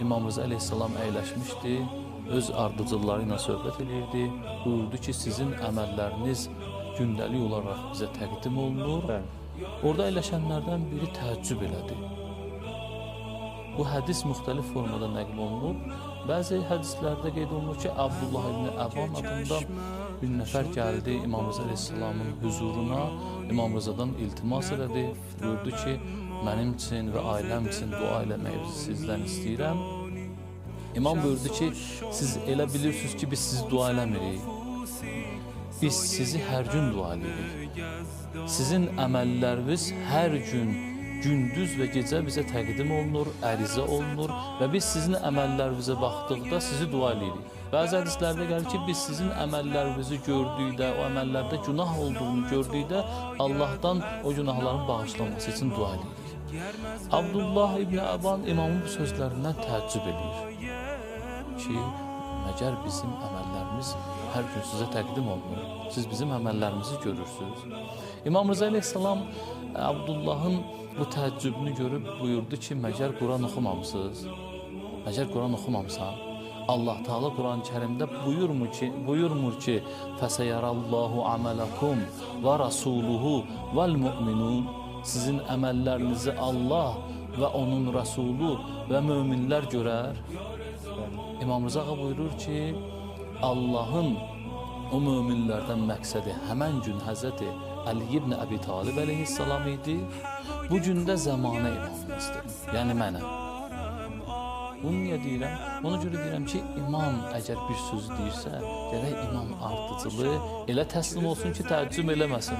İmam Rıza əleyhissalam əyləşmişdi, öz ardıcılları ilə söhbət eləyirdi. Buyurdu ki, sizin əməlləriniz gündəlik olaraq bizə təqdim olunur. Bəli. Orada əyləşənlərdən biri təəccüb elədi. Bu hədis müxtəlif formada nəql olunub. Bəzi hədislərdə qeyd olunur ki, Abdullah ibn Əban adında bir nəfər gəldi İmam Rıza əleyhissalamın hüzuruna, İmam Rızadan iltimas elədi. Buyurdu ki, mənim üçün və ailəm üçün dua eləməyi sizdən istəyirəm. İmam buyurdu ki, siz elə bilirsiniz ki, biz sizi dua eləmirik. Biz sizi hər gün dua eləyirik. Sizin əməlləriniz hər gün, gündüz və gecə bizə təqdim olunur, ərizə olunur və biz sizin əməllərinizə baxdıqda sizi dua eləyirik. Bəzi hədislərdə gəlir ki, biz sizin əməllərinizi gördükdə, o əməllərdə günah olduğunu gördükdə Allahdan o günahların bağışlanması üçün dua eləyirik. Abdullah ibn Əban imamın bu sözlərindən təəccüb eləyir ki, məgər bizim əməllərimiz hər gün sizə təqdim olunur. Siz bizim əməllərimizi görürsünüz. İmam Rıza əleyhissalam Abdullahın bu təəccübünü görüb buyurdu ki, məgər Quran oxumamısınız? Məgər Quran oxumamısan? Allah Taala Quran-Kərimdə buyurmur ki, fəsəyarallahu amalakum və rasuluhu vel mu'minun. Sizin əməllərinizi Allah və onun rəsulu və möminlər görər. İmam Rıza ağa buyurur ki, Allahın o möminlərdən məqsədi həmən gün Həzrəti Əli ibn Əbi Talib əleyhissalam idi. Bu gün də zəmanə imamımızdır. Yəni mənəm. Bunu niyə deyirəm? Ona görə deyirəm ki, imam əgər bir söz deyirsə, gərək imam ardıcılı elə təslim olsun ki, təəccüb eləməsin.